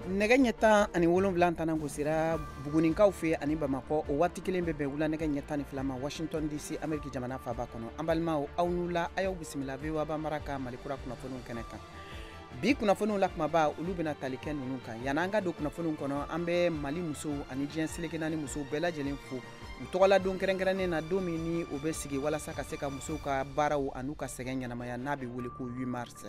Nɛgɛ ɲɛ 17 tana gosira Buguninkaw fɛ ani Bamakɔ. O waati kelen bɛ bɛn wula nɛgɛ ɲɛ 12 ma Washington DC, Ameriki jamana faaba kɔnɔ. An balimaw, aw n'u la, a y'aw bisimila VOA Bambara ka Mali kura kunnafoniw kɛnɛ kan. Bi kunnafoniw la kumaba, olu bɛna tali kɛ ninnu kan. Yan'an ka don kunnafoniw kɔnɔ, an bɛ Mali musow ani diɲɛ seleke naani musow bɛɛ lajɛlen fo u tɔgɔla don kɛrɛnkɛrɛnnen na, don min ni o bɛ sigi walasa ka se ka musow ka baaraw an'u ka sɛgɛn ɲɛnamaya, n'a bɛ wele ko 8 mars.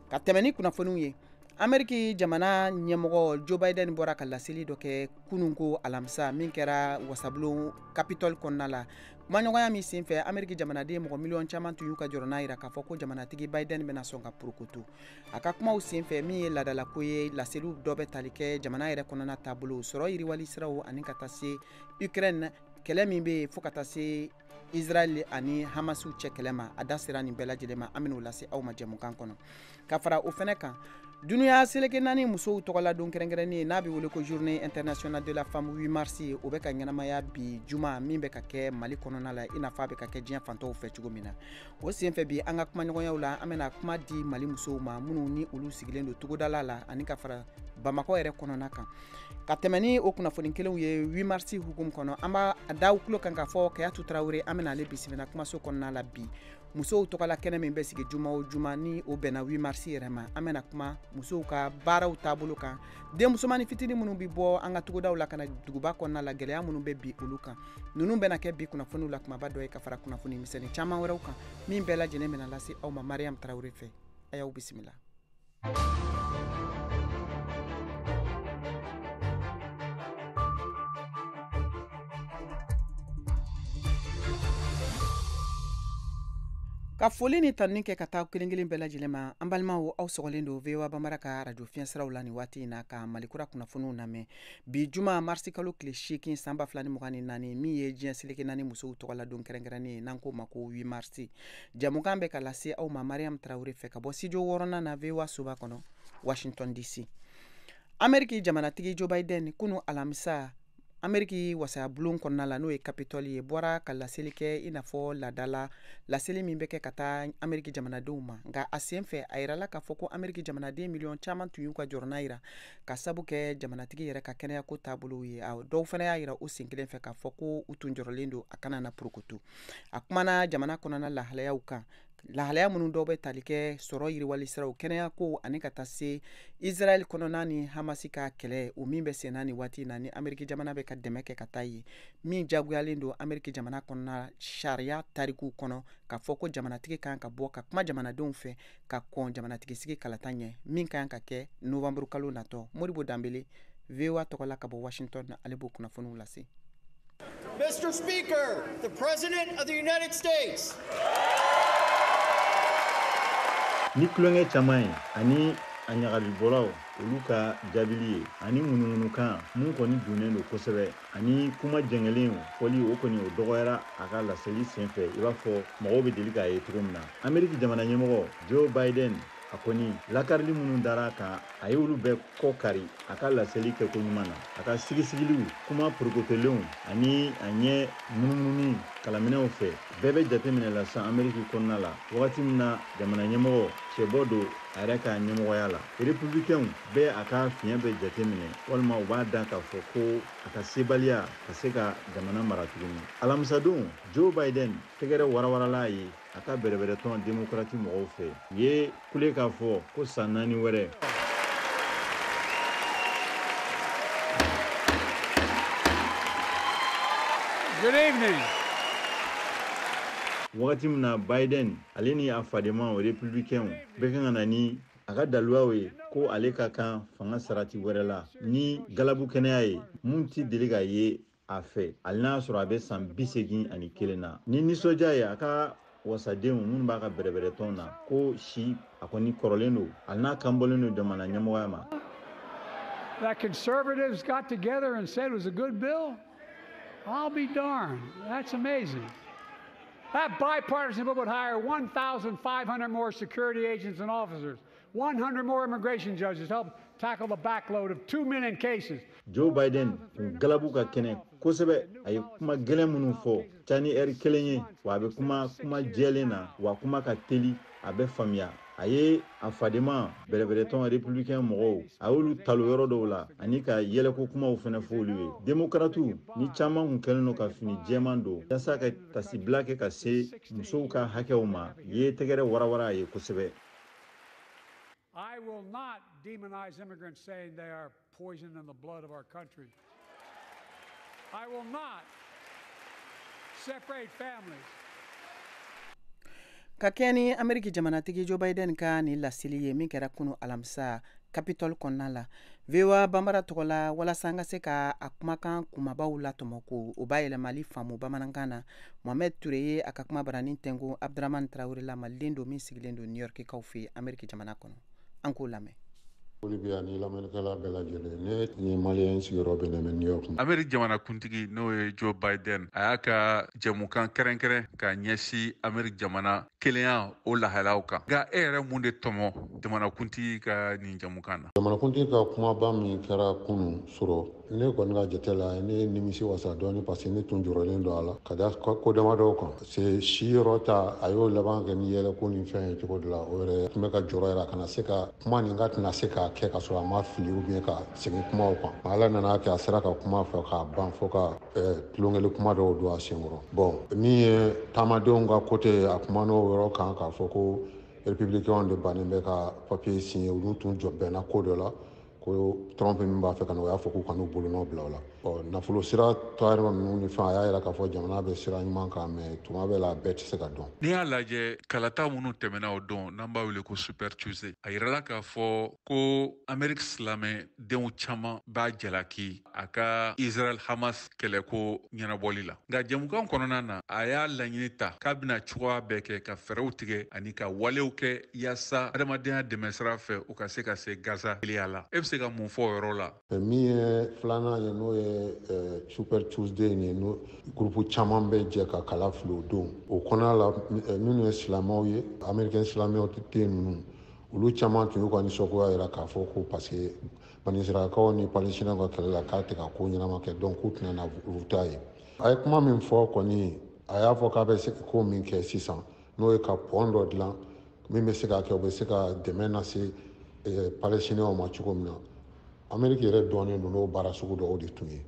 Ka tɛmɛ ni kunnafoniw ye, Ameriki jamana ɲɛmɔgɔ Joe Biden bɔra ka laseli dɔ kɛ kunun ko alamisa min kɛra wasabulon Capitole kɔnɔna la. Kumaɲɔgɔnya min senfɛ, Ameriki jamanaden mɔgɔ miliyɔn caman tun y'u ka jɔrɔna yira k'a fɔ ko jamanatigi Biden bɛna sɔn ka porokoto. A ka kumaw senfɛ, min ye laadalako ye, laseliw dɔ bɛ tali kɛ jamana yɛrɛ kɔnɔna taabolo, sɔrɔ yiriwali siraw ani ka taa se Ukraine kɛlɛ min bɛ yen, fo ka taa se Israël ani Hamasiw cɛ kɛlɛ ma. A da sera nin bɛɛ lajɛlen ma. An bɛn'o lase aw ma jɛmukan kɔnɔ. Ka fara o fɛnɛ kan, dunuya seleke naani musow tɔgɔla don kɛrɛnkɛrɛnnen ye, n'a bɛ wele ko Journée internationale de la femme 8 mars, o bɛ ka ɲɛnamaya bi juma min bɛ ka kɛ Mali kɔnɔna la, i n'a fɔ a bɛ ka kɛ diɲɛ fantɔw fɛ cogo min na. O senfɛ bi, an ka kumaɲɔgɔnyaw la, an bɛna kuma di Mali musow ma minnu ni olu sigilen don togodala la ani ka fara Bamakɔ yɛrɛ kɔnɔna kan. Ka tɛmɛ ni o kunnafoni kelenw ye 8 mars hukumu kɔnɔ, an b'a da tulo kan k'a fɔ Kayatu Tarawele, an bɛna ale bisimila kumaso kɔnɔna la bi. Musow tɔgɔla kɛnɛ min bɛ sigi juma o juma ni o bɛnna 8 mars yɛrɛ ma, an bɛna kuma musow ka baaraw taabolo kan, denmusomanin fitinin minnu bɛ bɔ an ka togodaw la ka na duguba kɔnɔna la, gɛlɛya minnu bɛ bi olu kan. Ninnu bɛna kɛ bi kunnafoniw la kumaba dɔ ye, ka fara kunnafoni misɛnnin caman wɛrɛw kan min bɛɛ lajɛlen bɛna lase aw ma Mariam Tarawele fɛ. A y'aw bisimila. Ka foli ni tanuni kɛ ka taa kelen kelen bɛɛ lajɛlen ma. An balimaw, aw sɔgɔlen don VOA Bambara ka radio fiɲɛsiraw la nin waati in na ka Malikura kunnafoniw lamɛn. Bi juma, marisi kalo tile 8, san 2024, min ye diɲɛ seleke naani musow tɔgɔla don kɛrɛnkɛrɛnnen ye, n'an k'o ma ko 8 mars. Jɛmukan bɛ ka lase aw ma Mariam Tarawele fɛ ka bɔ studio wɔɔrɔnan na VOA soba kɔnɔ, Washington DC. Ameriki jamanatigi Joe Biden, kunu alamisa, Ameriki wasabulon kɔnɔna la, n'o ye Capitole ye, bɔra ka laseli kɛ i n'a fɔ laadala laseli min bɛ kɛ ka taa Ameriki jamanadenw ma. Nka a sen fɛ, a yirala k'a fɔ ko Ameriki jamanaden miliyɔn caman tun y'u ka jɔrɔna yira ka sabu kɛ jamanatigi yɛrɛ ka kɛnɛyako taabolow ye. Dɔw fana y'a yira o sen kelen fɛ k'a fɔ ko u tun jɔrɔlen don a kana na porokoto. A kumana jamana kɔnɔna lahalayaw kan, lahalaya minnu dɔw bɛ tali kɛ sɔrɔ yiriwali siraw, kɛnɛyako ani ka taa se Israɛl kɔnɔna ni Hamasi ka kɛlɛ, o min bɛ senna nin waati na, ni Ameriki jamana bɛ ka dɛmɛ kɛ ka taa yen, min jagoyalen don Ameriki jamana kɔnɔna sariya tarikuw kɔnɔ k'a fɔ ko jamanatigi kan ka bɔ ka kuma jamanadenw fɛ ka kɔn jamanatigi sigi kalata ɲɛ min kan ka kɛ novembre kalo natɔ. Modibo Danbele, VOA tɔgɔ la ka bɔ Washington, ale b'o kunnafoniw lase. Mr. Speaker, the President of the United States. Ni tulonkɛ caman ye ani a ɲagalibɔlaw olu ka jaabili ye ani ŋunuŋunukan mun kɔni donnen don kosɛbɛ ani kuma jɛngɛlen fɔli, o kɔni o dɔgɔyara a ka laseli senfɛ, i b'a fɔ mɔgɔw bɛ deli k'a ye cogo min na. Ameriki jamana ɲɛmɔgɔ Joe Biden, a kɔni lakarili minnu dara kan, a ye olu bɛɛ kɔ kari a ka laseli kɛko ɲuman na. A ka sigisigiliw, kuma porokotolenw ani a ɲɛ munumununi kalaminɛw fɛ, bɛɛ bɛ jateminɛ la sisan Ameriki kɔnɔna la, wagati min na jamana ɲɛmɔgɔ cɛbɔ don a yɛrɛ ka ɲɛmɔgɔya la. Républicainw bɛɛ a ka fiɲɛ bɛ jateminɛ walima u b'a da k'a fɔ ko a ka sebaliya ka se ka jamana mara tuguni. Alamisadon, Joe Biden tɛgɛrɛ warawarala ye a ka bɛrɛbɛrɛtɔn démocrate mɔgɔw fɛ, u ye kule k'a fɔ ko san 4 wɛrɛ. Good evening. Wagati min na Biden ale ni a fadenmaw républicainw bɛɛ kan ka na ni a ka daluyaw ye ko ale ka kan fanga sarati wɛrɛ la ni galabu kɛnɛya ye mun ti deli ka ye a fɛ, hali n'a sɔrɔ a bɛ san 81 na, ni nisɔndiya ye a ka wasadenw minnu b'a ka bɛrɛbɛrɛtɔn na ko si a kɔni kɔrɔlen don, hali n'a kan bɔlen don jamana ɲɛmɔgɔya ma. That conservatives got together and said it was a good bill? I'll be darned. That's amazing. That bipartisan bill would hire 1,500 more security agents and officers, 100 more immigration judges to help tackle the backload of 2 million cases. Joe Biden kun galabu ka kɛnɛ kosɛbɛ. A ye kuma gɛlɛn minnu fɔ ca ni ɛri kelen ye, wa a bɛ kuma kuma jɛlen na, wa kuma ka teli, a bɛ faamuya. A ye a fadenma bɛrɛbɛrɛtɔn républicain mɔgɔw, a y'olu talo yɔrɔ dɔw la ani ka yɛlɛko kumaw fana fɔ olu ye. Démocratiw ni caman kun kɛlen don ka fini jɛman don yaasa ka tasibila kɛ ka se musow ka hakɛw ma, ye tɛgɛrɛ warawara a ye kosɛbɛ. I will not demonize immigrants saying they are poison in the blood of our country. I will not separate families. Ka kɛɲɛ ni Ameriki jamanatigi Joe Biden ka nin laseli ye min kɛra kunu alamisa Capitol kɔnɔna la, VOA Banbara tɔgɔ la, walasa an ka se ka a kumakan kumabaw latɔmɔ ko o bayɛlɛmali faamu bamanankan na, Mohamed Ture ye a ka kuma baranin tɛnko Abdramane Traoré la, maliden don min sigilen don New York kaw fɛ Ameriki jamana kɔnɔ. An k'o lamɛn. Foli bɛ yan ni lamɛnnikɛla bɛɛ lajɛlen. Ne ni maliyɛn sigiyɔrɔ bɛnnen bɛ New York. Ameriki jamanakuntigi, n'o ye Joe Biden, a y'a ka jɛmukan kɛrɛnkɛrɛn ka ɲɛsin Ameriki jamana kelenya o lahalaw kan. Nka e yɛrɛ, mun de tɔmɔ jamanakuntigi ka nin jɛmukan na? Jamanakuntigi ka kumaba min kɛra kunun sɔrɔ, ne kɔni ka jate la, ne nimisi wasa dɔɔni, parce que ne tun jɔrɔlen don a la ka da ko damadɔw kan. Se si yɔrɔ ta, a y'o laban kɛ ni yɛlɛko ni fɛn ye cogo dɔ la. O yɛrɛ tun bɛ ka jɔrɔ yɛrɛ, a kana se ka kuma nin ka tɛna se k'a kɛ ka sɔrɔ a ma fili ou bien ka segin kumaw kan. Ala nana kɛ, a sera ka kuma fɔ k'a ban, fo ka tulonkɛli kuma dɔw don a senkɔrɔ. Bon, min ye taamadenw ka côté, a kuma n'o yɔrɔ kan k'a fɔ ko républicain de bannen bɛ ka papier signer. Olu tun jɔ bɛnna ko dɔ la ko Trump min b'a fɛ ka na, o y'a fɔ k'u kan'u bolonɔ bila o la. Ɔ, nafolo sira tayɔrɔ ninnu ni fɛn, a y'a yira k'a fɔ jamana bɛ sira ɲuman kan, mais tuma bɛɛ la, a bɛɛ tɛ se ka dɔn. N'i y'a lajɛ, kalata minnu tɛmɛna o don, n'an b'a wele ko Super Tuesday, a yirala k'a fɔ ko Ameriki silamɛdenw caman b'a jalaki a ka Israel Hamas kɛlɛko ɲɛnabɔli la. Nka jɛmukan kɔnɔna na, a y'a laɲini ta k'a bɛna cogoya bɛɛ kɛ ka fɛɛrɛw tigɛ ani ka walew kɛ yaasa adamadenya dɛmɛ sira fɛ, u ka se ka se Gaza teliya la. E bɛ se ka mun fɔ o yɔrɔ la? Min ye filanan ye, n'o ye Super Tuesday ye, n'o groupe caman bɛ jɛ ka kala fili o don o kɔnɔna la, minnu ye silamɛw ye, américain silamɛw den ninnu, olu caman tun y'u ka nisɔngoya yira k'a fɔ ko parce que banisirakaw ni palestinɛw ka kɛlɛ la, k'a tɛ ka ko ɲɛnama kɛ, donc k'u tɛna na voter a ye. A ye kuma min fɔ kɔni, a y'a fɔ k'a bɛ se ko min kɛ sisan, n'o ye ka pont dɔ dilan min bɛ se ka kɛ u bɛ se ka dɛmɛ lase palestinɛw ma cogo min na. Amérique yɛrɛ dɔnnen don n'o baara sugu dɔw de tun ye.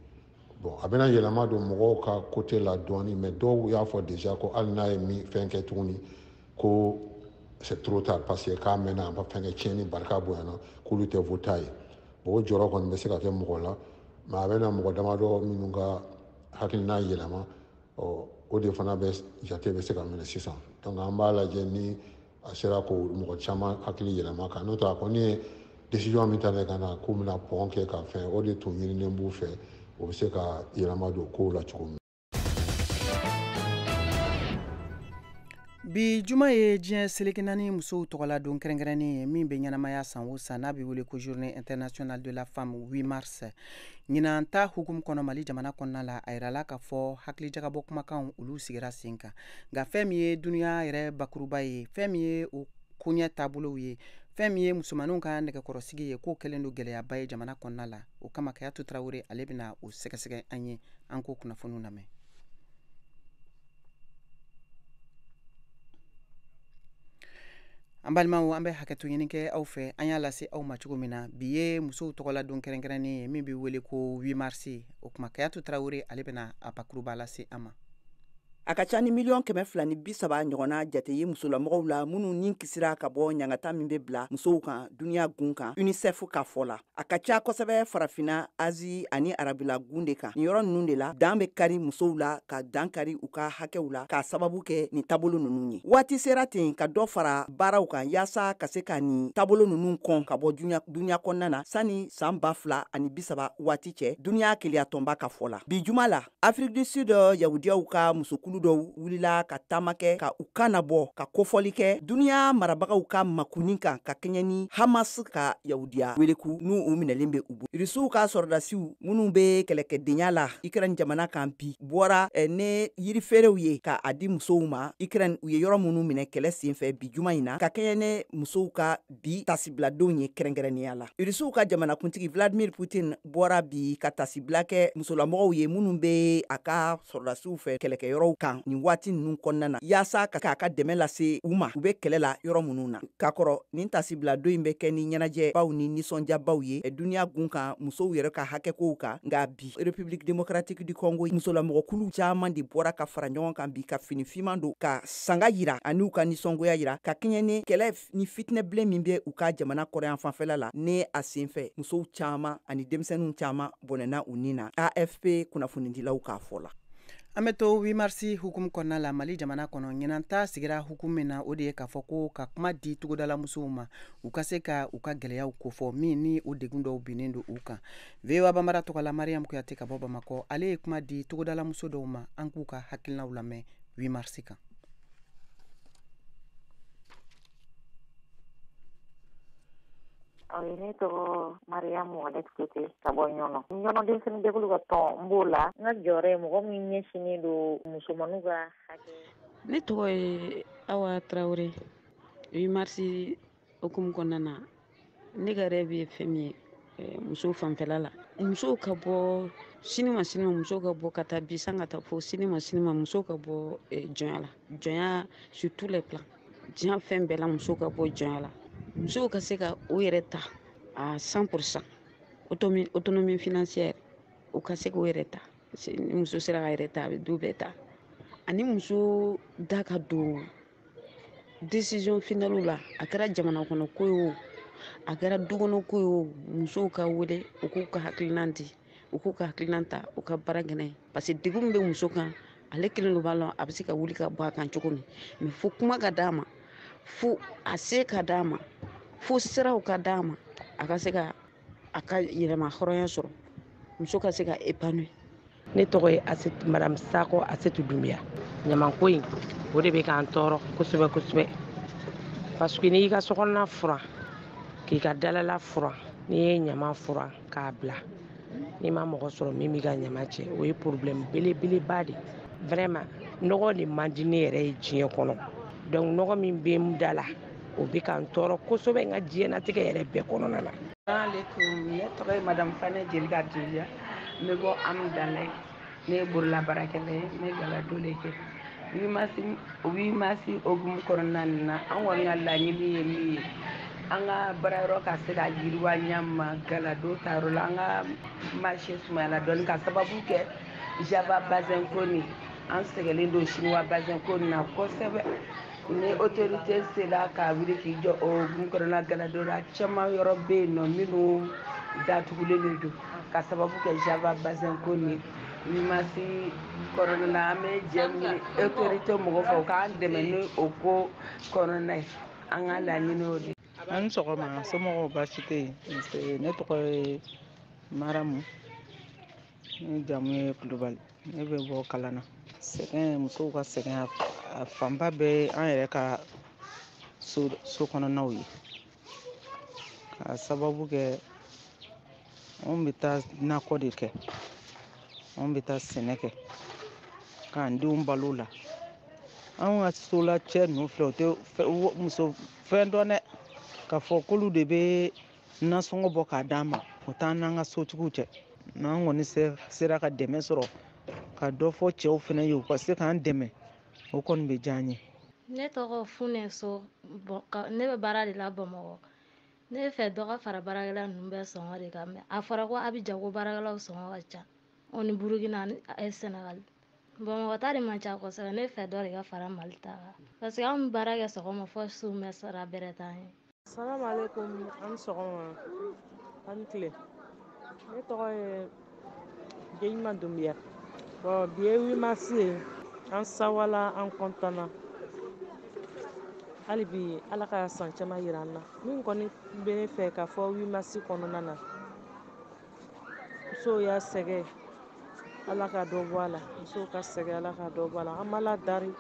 Bon, a bɛna yɛlɛma don mɔgɔw ka côté la dɔɔni, mais dɔw y'a fɔ déjà ko hali n'a ye min fɛn kɛ tuguni, ko c'est trop tard, parce que k'a mɛnna, a ma fɛn kɛ, tiɲɛni barika bonyana, k'olu tɛ voter ye. Bon, o jɔrɔ kɔni bɛ se ka kɛ mɔgɔ la, mais a bɛna mɔgɔ damadɔ minnu ka hakilina yɛlɛma, ɔ, o de fana bɛ jate bɛ se ka minɛ sisan. Donc an b'a lajɛ ni a sera k'o mɔgɔ caman hakili yɛlɛma kan. N'o tɛ, a kɔni ye décision min ta ne ka na k'u bɛna pont kɛ ka fɛn, o de tun ɲininen b'u fɛ, o bɛ se ka yɛlɛma don kow la cogo min. Bi juma ye diɲɛ seleke naani musow tɔgɔla don kɛrɛnkɛrɛnnen ye min bɛ ɲɛnamaya san o san, n'a bɛ wele ko Journée internationale de la femme 8 mars. Ɲinan ta hukumu kɔnɔ, Mali jamana kɔnɔna la, a yirala k'a fɔ hakilijagabɔ kumakanw olu sigira sen kan. Nka fɛn min ye dunuya yɛrɛ bakuruba ye, fɛn min ye o koɲɛ taabolow ye, fɛn min ye musomaninw ka nɛgɛkɔrɔsigi ye, k'o kɛlen don gɛlɛyaba ye jamana kɔnɔna la. O kama, Kayatu Tarawele, ale bɛna o sɛgɛsɛgɛ an ye. An k'o kunnafoniw lamɛn. An balimaw, an bɛ hakɛto ɲini kɛ aw fɛ. An y'a lase aw ma cogo min na, bi ye musow tɔgɔla don kɛrɛnkɛrɛnnen ye min bɛ wele ko 8 mars. O kuma, Kayatu Tarawele, ale bɛna a bakuruba lase an ma. A ka ca ni miliyɔn 230 ɲɔgɔnna jate ye musolamɔgɔw la minnu ni kisira ka bɔ ɲangata min bɛ bila musow kan duniɲa gun kan, UNICEF ka fɔ la. A ka ca kosɛbɛ Farafinna, Azi ani Arabila gun de kan. Nin yɔrɔ ninnu de la, dan bɛ kari musow la, ka dan kari u ka hakɛw la, k'a sababu kɛ nin taabolo ninnu ye. Waati sera ten ka dɔ fara baaraw kan yaasa ka se ka nin taabolo ninnu kɔn ka bɔ duniɲa kɔnɔna na sani san 2030 waati cɛ, duniɲa keleyatɔnba ka fɔ la. Bi juma la, Afrique du Sud yahudiyaw ka musokulu dɔw wulila ka taama kɛ ka u kan nabɔ, ka kofɔli kɛ duniɲa marabagaw ka makuni kan ka kɛɲɛ ni Hamas ka yahudiya weleku n'u u minɛlen bɛ u bolo. Irisiw ka sɔrɔdasiw minnu bɛ kɛlɛkɛdenya la Ukraine jamana kan bi bɔra ne yirifeerew ye ka a di musow ma Ukraine, u ye yɔrɔ minnu minɛ kɛlɛ senfɛ, bi juma in na, ka kɛɲɛ ne musow ka bi tasibiladenw ye kɛrɛnkɛrɛnnenya la. Irisiw ka jamanakuntigi Vladimir Putin bɔra bi ka tasibila kɛ musolamɔgɔw ye minnu bɛ a ka sɔrɔdasiw fɛ kɛlɛkɛyɔrɔw kan. kan nin waati ninnu kɔnɔna na, yaasa ka k'a ka dɛmɛ lase u ma, u bɛ kɛlɛ la yɔrɔ minnu na. Ka kɔrɔ, nin tasibila don in bɛ kɛ ni ɲɛnajɛbaw ni nisɔndiyabaw ye duniya gun kan, musow yɛrɛ ka hakɛkow kan. Nka bi, République démocratique du Congo musolamɔgɔkulu caman de bɔra ka fara ɲɔgɔn kan bi, ka fini finman don, ka sanga yira ani ka nisɔngoya yira, ka kɛɲɛ ni kɛlɛ ni fitinɛbilen min bɛ u ka jamana kɔrɔyan fanfɛla la, ne a senfɛ musow caman ani denmisɛnninw caman bɔnɛna u ni na, AFP kunnafonidilaw k'a fɔ la. An bɛ to 8 mars hukumu kɔnɔna la Mali jamana kɔnɔ. Ɲinan ta sigira hukumu min na, o de ye k'a fɔ ko ka kuma di togodala musow ma, u ka se ka u ka gɛlɛyaw kofɔ, min ni o degun dɔw binnen don u kan. VOA Bambara tɔgɔ la, Mariam Kuyate ka bɔ Bamakɔ, ale ye kuma di togodala muso dɔw ma. An k'u ka hakilinaw lamɛn 8 mars kan. Ne tɔgɔ Mariam Alex Kote ka bɔ Ɲɔnɔ. Ɲɔnɔ denmisɛnnin jɛkulu ka tɔn, n b'o la. N ka jɔyɔrɔ ye mɔgɔ min ɲɛsinnen don musomaninw ka hakɛ. Ne tɔgɔ ye Awa Tarawele. 8 mars hukumu kɔnɔna na, ne ka rêve ye fɛn min ye musow fanfɛla la, musow ka bɔ sini ma sini ma, musow ka bɔ ka taa bi san ka taa fo sini ma sini ma, musow ka bɔ jɔnya la, jɔnya sur tous les plans, diɲɛ fɛn bɛɛ la, musow ka bɔ jɔnya la, musow ka se ka u yɛrɛ ta à 100%, autonomie financière, u ka se k'u yɛrɛ ta. Ni muso sera ka yɛrɛ ta, a bɛ du bɛɛ ta. Ani muso da ka don décision finale la, a kɛra jamana kɔnɔ ko ye o, a kɛra du kɔnɔ ko ye o, musow ka wele, u k'u ka hakilina di, u k'u ka hakilina ta, u ka baara kɛ n'a ye. Parce que degun min bɛ muso kan, ale kelen de b'a lɔn a bɛ se ka wuli ka bɔ a kan cogo min. Mais fo kuma ka d'a ma, fo a se ka d'a ma, fo siraw ka d'a ma, a ka se ka a ka yɛrɛma hɔrɔnya sɔrɔ, muso ka se ka épanouir. Ne tɔgɔ ye Madame Sako Asetu Dumbuya. Ɲamanko in, o de bɛ k'an tɔɔrɔ kosɛbɛ kosɛbɛ, parce que n'i y'i ka sokɔnɔna furan, k'i ka dalala furan, n'i ye ɲama furan k'a bila, n'i ma mɔgɔ sɔrɔ min b'i ka ɲama cɛ, o ye problème belebeleba de ye. Vraiment, nɔgɔ de man di ne yɛrɛ ye diɲɛ kɔnɔ. Donc nɔgɔ min bɛ n da la, o bɛ k'an tɔɔrɔ kosɛbɛ n ka diɲɛnatigɛ yɛrɛ bɛɛ kɔnɔna na. Alaikum, ne tɔgɔ ye Madame Fane Jelika Dunbiya, n bɛ bɔ Amudalayi. Ne ye bolola baarakɛla ye, n bɛ galado de kɛ. 8 mars hukumu kɔnɔna na, an kɔni ka laɲini ye min ye, an ka baarayɔrɔ ka se ka yiriwa ɲɛ ma galado tayɔrɔ la, an ka marché sumayala dɔɔni ka sababu kɛ Java bazin ko nin. An sɛgɛnlen don chinois bazin ko nin na kosɛbɛ. Ni autorité sera ka wuli k'i jɔ o hukumu kɔnɔna galado la, caman yɔrɔ bɛ yen nɔ minnu datugulen de don ka sababu kɛ Java bazin ko nin. 8 mars kɔnɔna na, an bɛ jɛ ɲini autorité mɔgɔw fɛ, u k'an dɛmɛ ni o ko kɔnɔna ye. An ka laɲini o de. An ni sɔgɔma, somɔgɔw baasi tɛ yen? Ne tɔgɔ ye Maramu, ne jamu ye Kulubali, ne bɛ bɔ kalan na. Sɛgɛn, musow ka sɛgɛn a fanba bɛ an yɛrɛ ka so kɔnɔnaw ye, k'a sababu kɛ anw bɛ taa nakɔ de kɛ, anw bɛ taa sɛnɛ kɛ k'an denw balo la. Anw ka sola cɛ ninnu filɛ, o tɛ muso fɛn dɔn dɛ, k'a fɔ k'olu de bɛ nasɔngɔ bɔ k'a d'an ma, o t'an n'an ka sotigiw cɛ. N'an kɔni sera ka dɛmɛ sɔrɔ ka dɔ fɔ cɛw fana ye, u ka se k'an dɛmɛ, o kɔni bɛ diya an ye. Ne tɔgɔ Funɛ So, ne bɛ baara de la Bamakɔ. Ne fɛ dɔ ka fara baarakɛla ninnu bɛɛ sɔngɔ de kan, mais a fɔra ko Abidjan ko baarakɛlaw sɔngɔ ka ca, o ni Burukina ani Senegal. Bamakɔ ta de man ca kosɛbɛ, ne fɛ dɔ de ka fara Mali ta kan, parce que an bɛ baara kɛ sɔgɔma fɔ su, mɛ sara bɛrɛ t'an ye. Salamu alaikum, an sɔgɔma, an tile. Ne tɔgɔ ye Jeyima Dumbuya. Bon, bi ye 8 mars ye, an sawala, an kɔntana. Hali bi Ala ka san caman yira an na. Min kɔni bɛ ne fɛ k'a fɔ 8 mars kɔnɔna na, musow y'a sɛgɛn, Ala ka dɔ bɔ a la. Musow ka sɛgɛn, Ala ka dɔ bɔ a la. An b'Ala dari.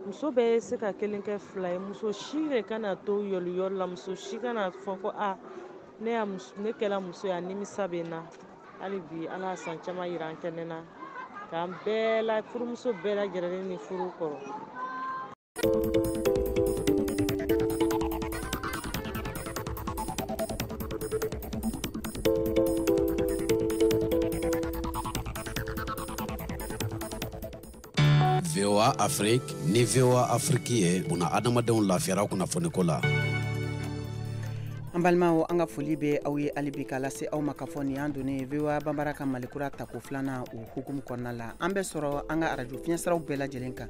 Muso bɛɛ ye se ka kelen kɛ fila ye. Muso si de kana to yɔliyɔli la, muso si kana fɔ ko a ne kɛla muso ye, a nimisa bɛ n na. Hali bi Ala san caman yira an kɛnɛ na, k'an bɛɛ la furumuso bɛɛ lajɛlen ni furu kɔrɔ. VOA Afrique ni VOA Afrique ye buna adamadenw lafiyara kunnafoniko la. An balimaw, an ka foli bɛ aw ye hali bi k'a lase aw ma k'a fɔ nin y'an donnen VOA Banbara ka Malikura tako filanan o hukumu kɔnɔna la. An bɛ sɔrɔ an ka arajo fiɲɛsiraw bɛɛ lajɛlen kan.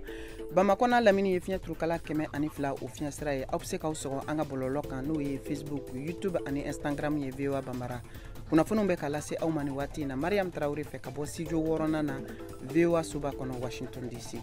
Bamakɔ n'a lamini ye fiɲɛ turukala 102 o fiɲɛsira ye. Aw bɛ se k'aw sɔgɔ an ka bɔlɔlɔ kan, n'o ye Facebook, YouTube ani Instagram ye VOA Banbara. Kunnafoniw bɛ ka lase aw ma nin waati in na Mariam Tarawele fɛ ka bɔ studio wɔɔrɔnan na VOA soba kɔnɔ, Washington DC.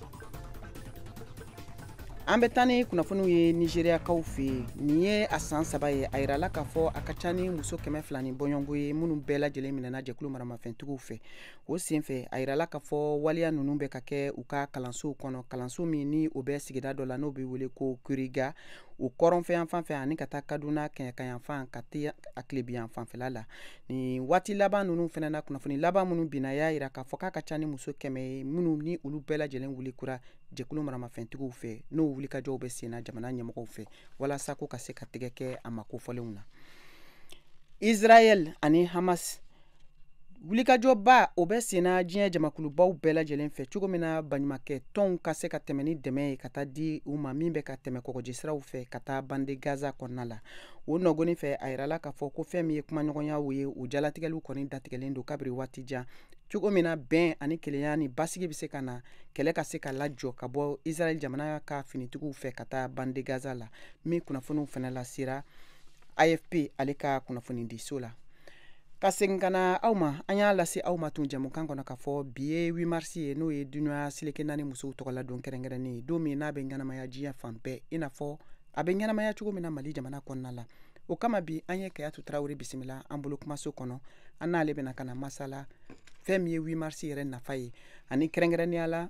An bɛ taa ni kunnafoniw ye Nizeriyakaw fɛ yen. Nin ye a san 3 ye, a yirala k'a fɔ a ka ca ni muso 200 ni bɔɲɔgɔnko ye minnu bɛɛ lajɛlen minɛna jɛkulu maramafɛntigiw fɛ. O senfɛ, a yirala k'a fɔ waleya ninnu bɛ ka kɛ u ka kalansow kɔnɔ, kalanso min ni o bɛ sigida dɔ la n'o bɛ wele ko Kuriga, o kɔrɔnfɛ fan fɛ, ani ka taa Kaduna kɛɲɛkayanfan ka te a tilebiyan fanfɛla la. Nin waati laban ninnu fana na, kunnafoni laban minnu binna y'a yira k'a fɔ k'a ka ca ni muso 100 ye minnu ni olu bɛɛ lajɛlen wuli kura jɛkulu maramafɛntigiw fɛ, n'o wulikajɔw bɛ senna jamana ɲɛmɔgɔw fɛ walasa ko ka se ka tɛgɛ kɛ a ma kofɔlenw na. Israel ani Hamas wulikajɔba o bɛ senna diɲɛ jamakulubaw bɛɛ lajɛlen fɛ, cogo min na baɲumakɛ tɔnw ka se ka tɛmɛ ni dɛmɛ ye ka taa di u ma min bɛ ka tɛmɛ kɔgɔjisiraw fɛ ka taa bande Gaza kɔnɔna la. O nɔgɔni fɛ, a yirala k'a fɔ ko fɛn min ye kumaɲɔgɔnyaw ye, o jalatigɛliw kɔni datigɛlen don kabiri waati jan, cogo min na bɛn ani kelenya ni basigi bɛ se ka na, kɛlɛ ka se ka lajɔ ka bɔ Israel jamana ka finitigiw fɛ ka taa bande Gaza la, min kunnafoniw fana lasera AFP ale ka kunnafonidiso la. Ka segin ka na aw ma, an y'a lase aw ma tun jɛmukan kɔnɔ k'a fɔ bi ye 8 mars ye, n'o ye dunuya seleke naani musow tɔgɔla don kɛrɛnkɛrɛnnen ye, don min n'a bɛ ɲɛnamaya diɲɛ fan bɛɛ, i n'a fɔ a bɛ ɲɛnamaya cogo min na Mali jamana kɔnɔna la. O kama bi, an ye Kayatu Tarawele bisimila an bolo kumaso kɔnɔ. An n'ale bɛna ka na masala fɛn min ye 8 mars yɛrɛ nafa ye, ani kɛrɛnkɛrɛnnenya la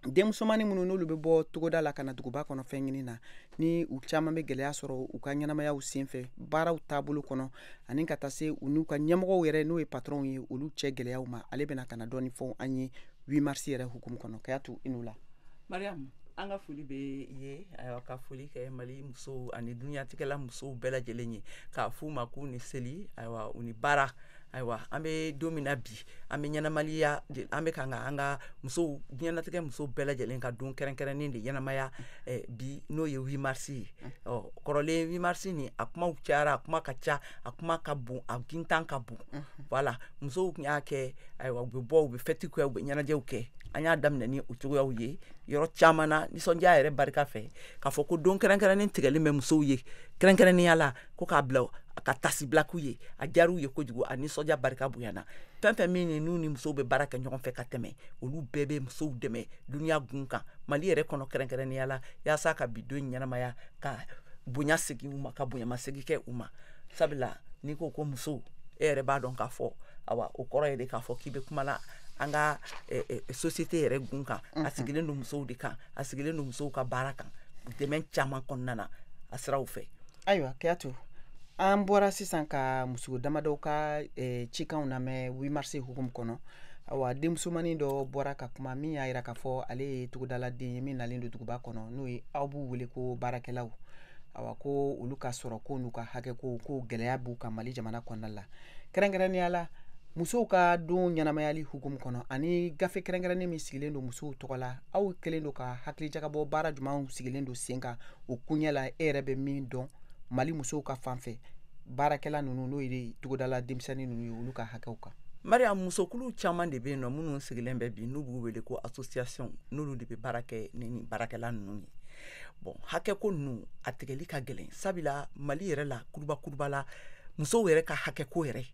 denmusomanin minnu n'olu bɛ bɔ togoda la ka na duguba kɔnɔ fɛn ɲini na, ni u caman bɛ gɛlɛya sɔrɔ u ka ɲɛnamayaw senfɛ baaraw taabolo kɔnɔ, ani ka taa se u n'u ka ɲɛmɔgɔw yɛrɛ, n'o ye patronw ye, olu cɛ gɛlɛyaw ma. Ale bɛna ka na dɔɔni fɔ an ye 8 mars yɛrɛ hukumu kɔnɔ. Kayatu, i n'u la. Mariam, an ka foli bɛ ye. Ayiwa, ka foli kɛ Mali musow ani dunyatigɛla musow bɛɛ lajɛlen ye, k'a f'u ma k'u ni seli, ayiwa, u ni baara. Ayiwa, an bɛ don min na bi, an bɛ ɲɛnamaliya, an bɛ kan ka an ka musow, diɲɛlatigɛ musow bɛɛ lajɛlen ka don kɛrɛnkɛrɛnnen de ɲɛnamaya bi, n'o ye 8 mars ye. Ɔ kɔrɔlen 8 mars nin, a kumaw cayara, a kuma ka ca, a kuma ka bon, a gintan ka bon. Voilà, musow tun y'a kɛ, ayiwa, u bɛ bɔ, u bɛ fɛti kɛ, u bɛ ɲɛnajɛw kɛ. An y'a daminɛ ni o cogoyaw ye yɔrɔ caman na, nisɔndiya yɛrɛ barika fɛ, k'a fɔ ko don kɛrɛnkɛrɛnnen tigɛlen bɛ musow ye kɛrɛnkɛrɛnnenya la, ko k'a bila ka tasibila k'u ye. A diyar'u ye kojugu, a nisɔndiya barika bonyana. Fɛn fɛn min ni n'u ni musow bɛ baara kɛ ɲɔgɔn fɛ ka tɛmɛ, olu bɛɛ bɛ musow dɛmɛ dunuya gun kan, Mali yɛrɛ kɔnɔ kɛrɛnkɛrɛnnenya la, yaasa ka bi don ɲɛnamaya, ka bonya segin u ma, ka bonyamasegin kɛ u ma. Sabula n'i ko ko musow, e yɛrɛ b'a dɔn k'a fɔ, awa, o kɔrɔ ye de k'a fɔ k'i bɛ kuma la an ka société yɛrɛ gun kan. A sigilen don musow de kan, a sigilen don musow ka baara kan, dɛmɛ caman kɔnɔna na a siraw fɛ. Ayiwa Kayatu, an bɔra sisan ka muso damadɔw ka cikanw lamɛn 8 mars hukumu kɔnɔ. Awa, denmusomanin dɔ bɔra ka kuma min y'a yira k'a fɔ ale ye togodaladen ye min nalen don duguba kɔnɔ, n'o ye aw b'u wele ko baarakɛlaw. Awa, ko olu ka sɔrɔ ko n'u ka hakɛ ko gɛlɛya b'u kan Mali jamana kɔnɔna la, kɛrɛnkɛrɛnnenya la musow ka don ɲɛnamayali hukumu kɔnɔ, ani gafe kɛrɛnkɛrɛnnen min sigilen don musow tɔgɔ la. Aw kɛlen don ka hakilijagabɔ baara jumɛnw sigilen don sen kan o kuɲɛ la, e yɛrɛ bɛ min dɔn Mali musow ka fan fɛ, baarakɛla ninnu, n'o ye togodala denmisɛnnin ninnu ye, olu ka hakɛw kan? Mariam, musokulu caman de bɛ yen nɔ minnu sigilen bɛ bi, n'u b'u wele ko association, n'olu de bɛ baara kɛ ni nin baarakɛla ninnu ye. Bon, hakɛ ko ninnu a tigɛli ka gɛlɛn, sabula Mali yɛrɛ la, kuruba kuruba la, musow yɛrɛ ka hakɛ ko yɛrɛ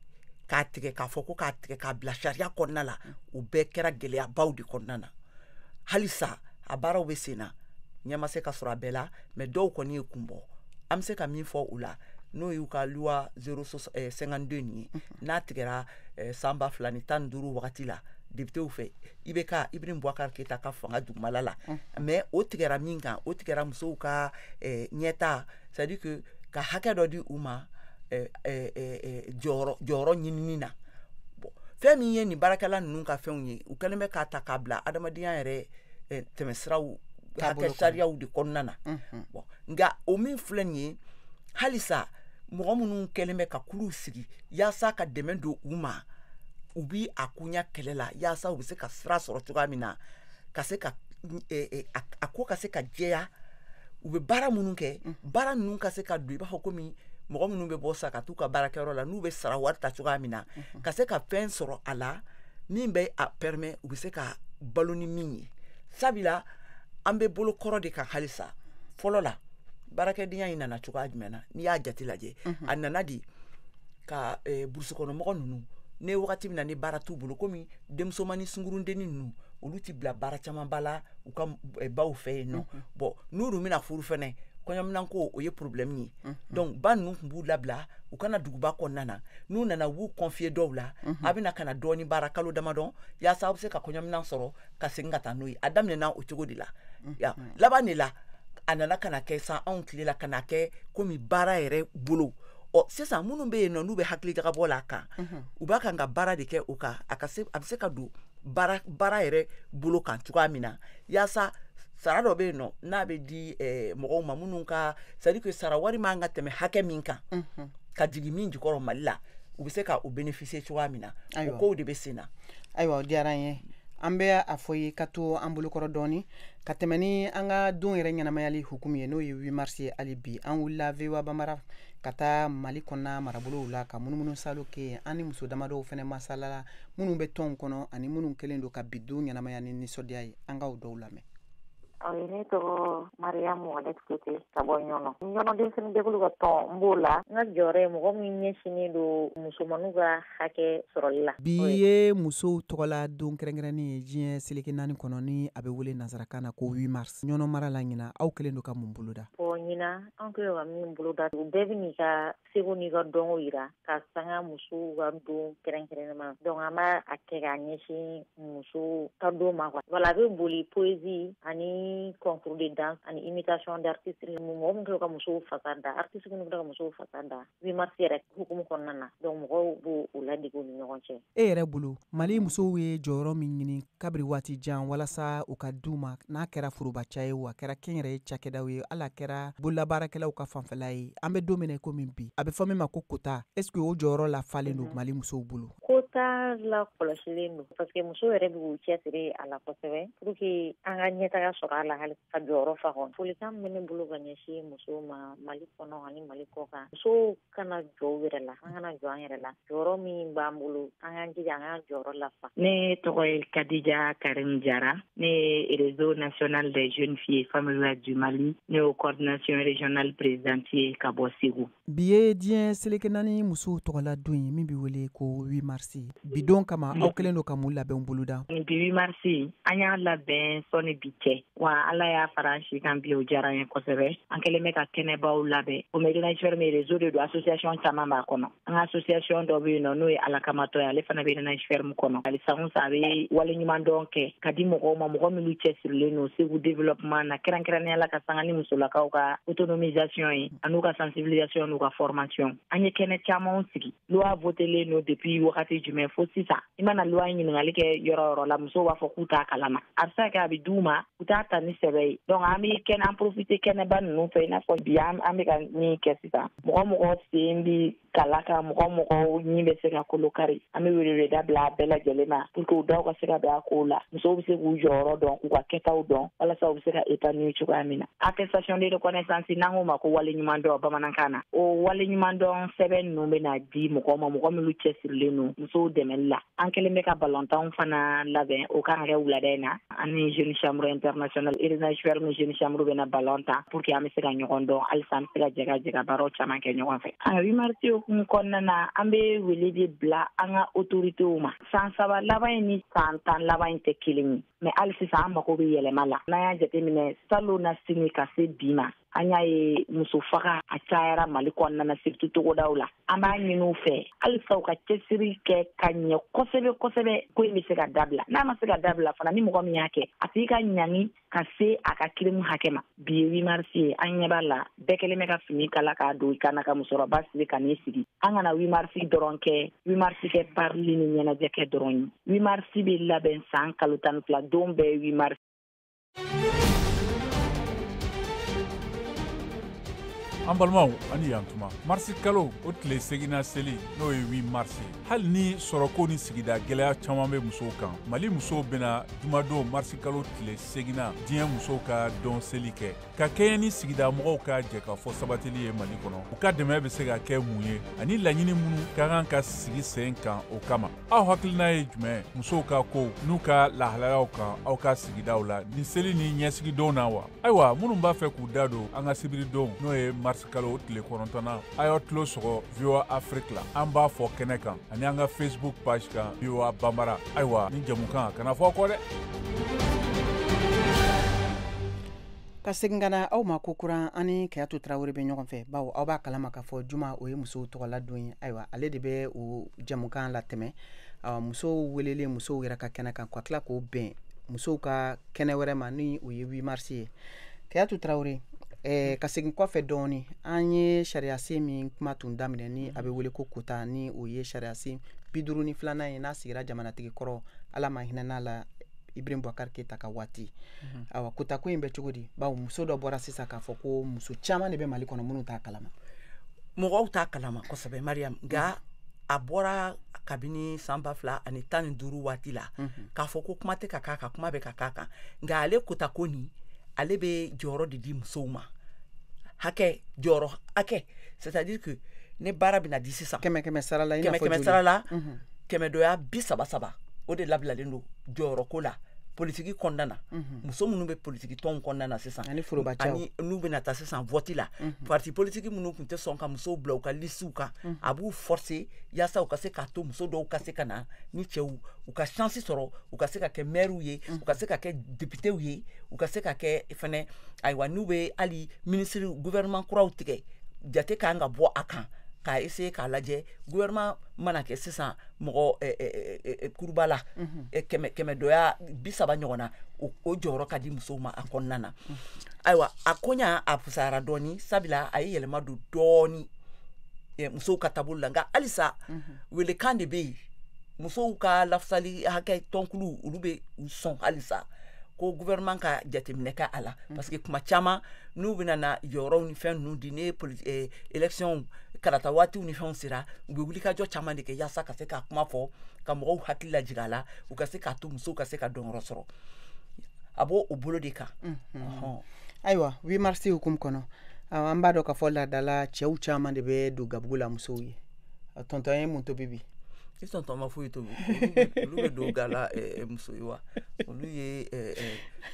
k'a tigɛ, k'a fɔ ko k'a tigɛ k'a bila sariya kɔnɔna la, o bɛɛ kɛra gɛlɛyabaw de kɔnɔna na. Halisa a baaraw bɛ sen na, ɲɛ ma se ka sɔrɔ a bɛɛ la, mais dɔw kɔni ye kun bɔ. An bɛ se ka min fɔ o la, n'o y'u ka loi 052 nin ye, n'a tigɛra san 2015 wagati la députéw fɛ, IBK, Ibrahim Boubacar Keïta ka fanga dugumala la. Mais o tigɛra min kan, o tigɛra musow ka ɲɛta, c'est à dire que ka hakɛ dɔ di u ma jɔyɔrɔ ɲinini na. Bon, fɛn min ye nin baarakɛla ninnu ka fɛnw ye, u kɛlen bɛ k'a ta k'a bila adamadenya yɛrɛ tɛmɛsiraw hakɛ sariyaw de kɔnɔna na. Bon, nka o min filɛ nin ye, halisa mɔgɔ minnu kɛlen bɛ ka kuluw sigi yaasa ka dɛmɛ don u ma, u bi a koɲa kɛlɛ la yaasa u bɛ se ka sira sɔrɔ cogoya min na ka se ka a ko ka se ka jɛya, u bɛ baara minnu kɛ, baara ninnu ka se ka don i b'a fɔ komi mɔgɔ minnu bɛ bɔ sa ka t'u ka baarakɛyɔrɔ la, n'u bɛ sara wari ta cogoya min na, ka se ka fɛn sɔrɔ a la min bɛ a permet u bɛ se ka balo ni min ye. Sabula an bɛ bolo kɔrɔ de kan halisa. Fɔlɔ la baarakɛdenya in nana cogoya jumɛn na? N'i y'a jate lajɛ, a nana di ka burusukɔnɔmɔgɔ ninnu, ne wagati min na ni baara t'u bolo, komi denmusomanin sunkurundennin ninnu, olu ti bila baara camanba la u ka baw fɛ yen nɔ. Bon, n'u dun bɛna furu fɛnɛ, kɔɲɔminan ko o ye problème ye. Donc ba ninnu tun b'u labila u kana duguba kɔnɔna na, n'u nana u b'u confier dɔw la, a bɛna ka na dɔɔni baara kalo damadɔ yaasa aw bɛ se ka kɔɲɔminan sɔrɔ ka segin ka taa n'o ye. A daminɛna o cogo de la. Laban de la a nana ka na kɛ san anw tile la, ka na kɛ komi baara yɛrɛ bolo. Ɔ sisan minnu bɛ yen nɔ n'u bɛ hakili jagabɔ la a kan, u b'a kan ka baara de kɛ o kan, a ka se a bɛ se ka don baara yɛrɛ bolo kan cogoya min na, yaasa sara dɔ bɛ yen nɔ n'a bɛ di mɔgɔw ma minnu ka, c'est à dire que sara wari man ka tɛmɛ hakɛ min kan ka jigin min jukɔrɔ Mali la, u bɛ se ka o bénéficier cogoya min na. O kow de bɛ sen na. Ayiwa, o diyara n ye. An bɛ a fɔ ye ka to an bolokɔrɔ dɔɔni ka tɛmɛ ni an ka don yɛrɛ ɲɛnamayali hukumu ye, n'o ye 8 mars ye. Hali bi an wulila VOA Bambara ka taa Mali kɔnɔna marabolow la ka munumunu salo kɛ, an ni muso damadɔw fɛnɛ masalala minnu bɛ tɔnw kɔnɔ ani minnu kɛlen don ka bi don ɲɛnamaya ni nisɔndiya ye. An k'aw dɔw lamɛn. Ne tɔgɔ Mariam Wallet Kote ka bɔ Ɲɔnɔ. Ɲɔnɔ denmisɛnnin jɛkulu ka tɔn, n b'o la. N ka jɔyɔrɔ ye mɔgɔ min ɲɛsinnen don musomaninw ka hakɛ sɔrɔli la. Bi ye musow tɔgɔla don kɛrɛnkɛrɛnnen ye diɲɛ seleke 4 kɔnɔ, ni a bɛ wele nansarakan na ko 8 mars. Ɲɔnɔ mara la ɲina, aw kɛlen don ka mun boloda? Bon, ɲina an kɛlen don ka min boloda, u bɛɛ bɛ n'i ka seko n'i ka dɔnko yira ka sanga musow ka don kɛrɛnkɛrɛnnen ma. Donc an b'a kɛ k'a ɲɛsin musow ka don ma quoi. Voilà, a bɛ boli poésie ani concours de danse ani imitation d'artiste, mɔgɔ min kɛlen ka musow fasa da, artiste minnu kɛlen ka musow fasa da 8 mars yɛrɛ hukumu kɔnɔna na. Donc mɔgɔw b'o ladege u ni ɲɔgɔn cɛ. E yɛrɛ bolo, Mali musow ye jɔyɔrɔ min ɲini kabiri waati jan walasa u ka d'u ma, n'a kɛra forobaca ye o, a kɛra kɛnyɛrɛye cakɛdaw ye, hali a kɛra bololabaarakɛlaw ka fanfɛla ye, an bɛ don min na i komi bi, a bɛ fɔ min ma ko quota, est ce que o jɔyɔrɔ lafalen don Mali musow bolo? Quota la kɔlɔsilen don parce que musow yɛrɛ b'u cɛsiri a la kosɛbɛ pour que an ka ɲɛtaga sɔrɔ a la, hali ka jɔyɔrɔ fa kɔnɔ. Folikan min bɛ ne bolo ka ɲɛsin musow ma Mali kɔnɔ ani Mali kɔ kan, musow kana jɔ u yɛrɛ la, an kana jɔ an yɛrɛ la. Jɔyɔrɔ min b'an bolo, an k'an jija an k'an jɔyɔrɔ lafa. Ne tɔgɔ ye Kadija Karim Jara, ne ye Réseau national des jeunes filles et femmes du Mali, ne ye coordination régionale présidente ye ka bɔ Segu. Bi ye diɲɛ seleke 4 musow tɔgɔla don ye min bɛ wele ko 8 mars. Bi don kama aw kɛlen don ka mun labɛnw boloda? Bi 8 mars an y'a labɛn sɔnni bi cɛ, wa Ala y'a fara an si kan bi, o diyara an ye kosɛbɛ. An kɛlen bɛ ka kɛnɛbaw labɛn. O Médina réseau de don, association caman b'a kɔnɔ. An ka association dɔ bɛ yen nɔ n'o ye Alakamatɔ ye, ale fana bɛ Médina ferme kɔnɔ. Ale san o san a bɛ waleɲumandɔn kɛ ka di mɔgɔw ma, mɔgɔ minnu cɛsirilen don Segu développement na, kɛrɛnkɛrɛnnenya la ka sanga ni musolakaw ka autonomisation ye an'u ka sensibilisation n'u ka formation. An ye kɛnɛ camanw sigi. Loi votelen don depuis wagati jumɛn fo sisan, i mana loi ɲininkali kɛ yɔrɔ yɔrɔ la, musow b'a fɔ k'u t'a kalama. A bɛ se ka kɛ a bɛ d'u ma, u t'a ta ni sɛbɛ ye. Donc an bɛ kɛnɛ, an profiter kɛnɛba ninnu fɛ, i n'a fɔ bi an bɛ ka min kɛ sisan. Mɔgɔ mɔgɔ sen bi kala kan, mɔgɔ mɔgɔ ɲin bɛ se ka kolo kari, an bɛ weleweleda bila a bɛɛ lajɛlen ma pour que u daw ka se ka don a kow la. Musow bɛ se k'u jɔyɔrɔ dɔn, k'u ka kɛtaw dɔn, walasa u bɛ se ka épanouir cogoya min na. Attestation de reconnaissance, n'an k'o ma ko waleɲumandɔn bamanankan na, o waleɲumandɔn sɛbɛn ninnu bɛna di mɔgɔw ma, mɔgɔ minnu cɛsirilen don musow dɛmɛli la. An kɛlen bɛ ka balontanw fana labɛn, o kan ka kɛ wulada in na. An ni Jeune Chambre Internationale, Médina Ferme Jeune Chambre bɛna balon ta pour que an bɛ se ka ɲɔgɔn dɔn, halisa an bɛ se ka jɛ ka baaraw caman kɛ ɲɔgɔn fɛ. A 8 mars hukumu kɔnɔna na, an bɛ wele de bila an ka autorités ma. San 3 laban in ni san 10 laban in tɛ kelen ye, mais hali sisan an mago bɛ yɛlɛma la. N'an y'a jateminɛ salon na sini ka se bi ma, an y'a ye muso faga a cayara Mali kɔnɔna na, surtout togodaw la. An b'a ɲini u fɛ halisa u ka cɛsiri kɛ ka ɲɛ kosɛbɛ kosɛbɛ, ko in bɛ se ka dabila. N'a ma se ka dabila fana, ni mɔgɔ min y'a kɛ, a tigi ka ɲangi ka se a ka kirimu hakɛ ma. Bi ye 8 mars ye, an ɲɛ b'a la bɛɛ kɛlen bɛ ka fini kala k'a don i kan na, ka musokɔrɔba siri ka n'i sigi. An kana 8 mars dɔrɔn kɛ 8 mars kɛ parili ni ɲɛnajɛ kɛ dɔrɔn ye. 8 mars bɛ labɛn san kalo 12, don bɛɛ ye 8 mars. An balimaw, ani yantuma. Marisi kalo o tile 8nan seli, n'o ye 8 mars ye, hali ni sɔrɔko ni sigida gɛlɛya caman bɛ musow kan, Mali musow bɛna jumadon marisi kalo tile 8nan diɲɛ musow ka dɔn seli kɛ ka kɛɲɛ ni sigida mɔgɔw ka jɛkafɔ sabatili ye Mali kɔnɔ. U ka dɛmɛ bɛ se ka kɛ mun ye ani laɲini minnu ka kan ka sigi sen kan o kama? Aw hakilina ye jumɛn musow ka kow n'u ka lahalayaw kan aw ka sigidaw la nin seli ni ɲɛsigidon na wa? Ayiwa, minnu b'a fɛ k'u da don an ka sibiridon, n'o ye marisi kalo tile 9nan, a y'aw tulo sɔgɔ VOA Afrique la. An b'a fɔ kɛnɛ kan ani an ka Facebook page kan, VOA Bambara. Ayiwa, ni jamukan kana fɔ kɔ dɛ. Ka segin ka na aw ma ko kuran, ani Kayatu Tarawele bɛ ɲɔgɔn fɛ, bawo aw b'a kalama k'a fɔ juma o ye musow tɔgɔla don ye. Ayiwa, ale de bɛ o jamukan latɛmɛ, musow welelen musow yɛrɛ ka kɛnɛ kan, ka tila k'o bɛn musow ka kɛnɛ wɛrɛ ma ni o ye 8 mars ye. Kayatu Tarawele, ka segin kɔfɛ dɔɔni, an ye sariyasen min kuma tun daminɛ ni a bɛ wele ko kota, ni o ye sariyasen 52nan ye, n'a sigira jamanatigi kɔrɔ, Ala ma hinɛ n'a la, Ibrahim Boubacar Keita ka waati. Awa, kota ko in bɛ cogo di? Bawo muso dɔ bɔra sisan k'a fɔ ko muso caman de bɛ Mali kɔnɔ minnu t'a kalama. Mɔgɔw t'a kalama kosɛbɛ, Mariam, nka a bɔra kabini san 2015 waati la k'a fɔ ko kuma tɛ ka k'a kan, kuma bɛ ka k'a kan. Nka ale kota ko nin, ale bɛ jɔyɔrɔ de di musow ma, hakɛ, jɔyɔrɔ hakɛ, c'est à dire que ne baara bɛna di sisan 100 100 sara la, i n'a fɔ 100 100 sara la, 130 30 o de labilalen don jɔyɔrɔ ko la politiki kɔnɔna na. Muso minnu bɛ politiki tɔnw kɔnɔna na sisan, ani forobacɛw, ani n'u bɛna taa sisan vote la, parti politiki minnu tun tɛ sɔn ka musow bila u ka listew kan, a b'u forcer yaasa u ka se k'a to muso dɔw ka se ka na ni cɛw, u ka chance sɔrɔ, u ka se ka kɛ maires ye, u ka se ka kɛ députés ye, u ka se ka kɛ fɛnɛ, ayiwa, n'u bɛ hali ministre gouvernement kuraw tigɛ, jate kan ka bɔ a kan k'a essayer k'a lajɛ gouvernement mana kɛ sisan mɔgɔ kuruba la 130 ɲɔgɔn na, o jɔyɔrɔ ka di musow ma a kɔnɔna na. Ayiwa, a koɲa a fisayara dɔɔni, sabula a ye yɛlɛma don dɔɔni musow ka taabolo la. Nka halisa welekan de bɛ yen, musow ka lafasali hakɛ tɔnkulu, olu bɛ u sɔn halisa ko gouvernement ka jateminɛ kɛ a la, parce que kuma caman n'u bɛna na jɔyɔrɔw ni fɛn ninnu di, ne élection kalata waatiw ni fɛnw sera, u bɛ wulikajɔ caman de kɛ yaasa ka se ka kuma fɔ, ka mɔgɔw hakili lajigin a la, u ka se k'a to musow ka se ka dɔnyɔrɔ sɔrɔ. A b'o o bolo de kan. Ayiwa, 8 mars hukumu kɔnɔ, an b'a dɔn k'a fɔ laadala cɛw caman de bɛ don gabugu la musow ye. Tɔntɔn ye mun tobi bi? I tɔntɔn ma foyi tobi, olu bɛ don ga la muso ye wa, olu ye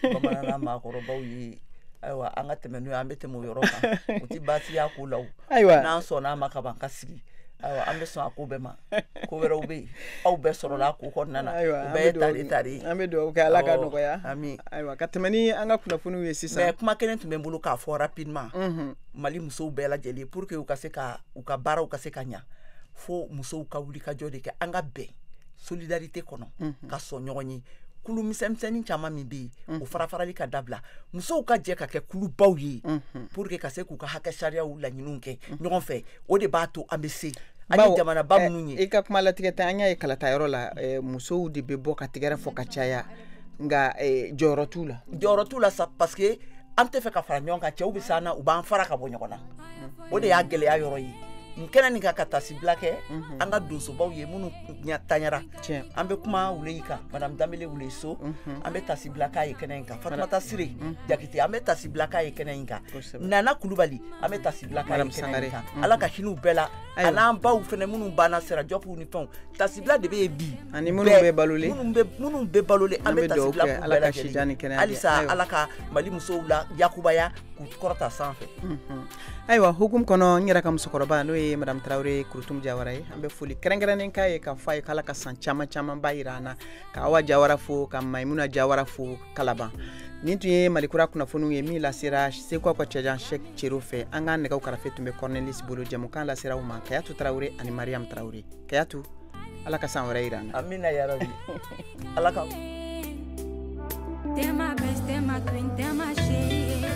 bamananna maakɔrɔbaw ye. Ayiwa, an ka tɛmɛ n'o ye, an bɛ tɛmɛ o yɔrɔ kan, o ti baasi y'a ko la o. Ayiwa, n'an sɔnna a ma ka ban ka sigi, ayiwa, an bɛ sɔn a ko bɛɛ ma. Ko wɛrɛw bɛ yen, aw bɛɛ sɔrɔla a ko kɔnɔna na, o bɛɛ ye tare tare ye. An bɛ dugawu kɛ Ala ka nɔgɔya. Ami. Ayiwa, ka tɛmɛ ni an ka kunnafoniw ye sisan. Mais kuma kelen tun bɛ n bolo k'a fɔ rapidement. Mali musow bɛɛ lajɛlen, pour que u ka se ka u ka baaraw ka se ka ɲa, fo musow ka wulikajɔ de kɛ, an ka bɛn solidarité kɔnɔ, ka sɔn ɲɔgɔn ye. Kulu misɛnmisɛnnin caman min bɛ yen, o farafarali ka dabila, musow ka jɛ ka kɛ kulubaw ye, pour que ka se k'u ka hakɛ sariyaw laɲiniw kɛ ɲɔgɔn fɛ. O de b'a to an bɛ se ani jamanaba minnu ye. I ka kuma latigɛ tɛ, an y'a ye kalatayɔrɔ la, musow de bɛ bɔ ka tɛgɛrɛ fɔ ka caya, nka jɔyɔrɔ t'u la. Jɔyɔrɔ t'u la sa, parce que an tɛ fɛ ka fara ɲɔgɔn kan, cɛw bɛ s'an na, u b'an fara ka bɔ ɲɔgɔn na, o de y'a gɛlɛya yɔrɔ ye. Nin kɛnɛ nin kan ka tasibila kɛ an ka donsobaw ye minnu taɲara. An bɛ kuma Wuleyi kan, madame Danbele Wuleyi So, an bɛ tasibila k'a ye kɛnɛ in kan. Fatumata Sire Jakite, an bɛ tasibila k'a ye kɛnɛ in kan. Nana Kulubali, an bɛ tasibila k'a ye kɛnɛ in kan. Ala ka hinɛ u bɛɛ la, a n'an baw fɛnɛ minnu banna sira jɔpuw ni fɛnw. Tasibila de bɛ yen bi. Ani minnu bɛ balolen. Minnu bɛ balolen, an bɛ tasibila k'u bɛɛ lajɛlen. Halisa Ala ka Mali musow la yakubaya k'u kɔrɔta sanfɛ. Ayiwa, hukumu kɔnɔ, n yɛrɛ ka musokɔrɔba n'o ye madame Tarawele Kurutum Jawara ye, an bɛ foli kɛrɛnkɛrɛnnen k'a ye k'a fɔ a ye k'Ala ka san caman camanba yira an na, ka Awa Jawara fo, ka Maimuna Jawara fo Kalaban. Nin tun ye Malikura kunnafoniw ye min lasera Seko ka cɛjan Cheick Cero fɛ. An ka nɛgɛw karafe tun bɛ Cornelis bolo. Jɛmukan lasera aw ma Kayatu Tarawele ani Mariam Tarawele. Kayatu, Ala ka san wɛrɛ yira an na. Amina yarabi. Ala ka. T'es ma best, t'es ma queen, t'es ma chérie.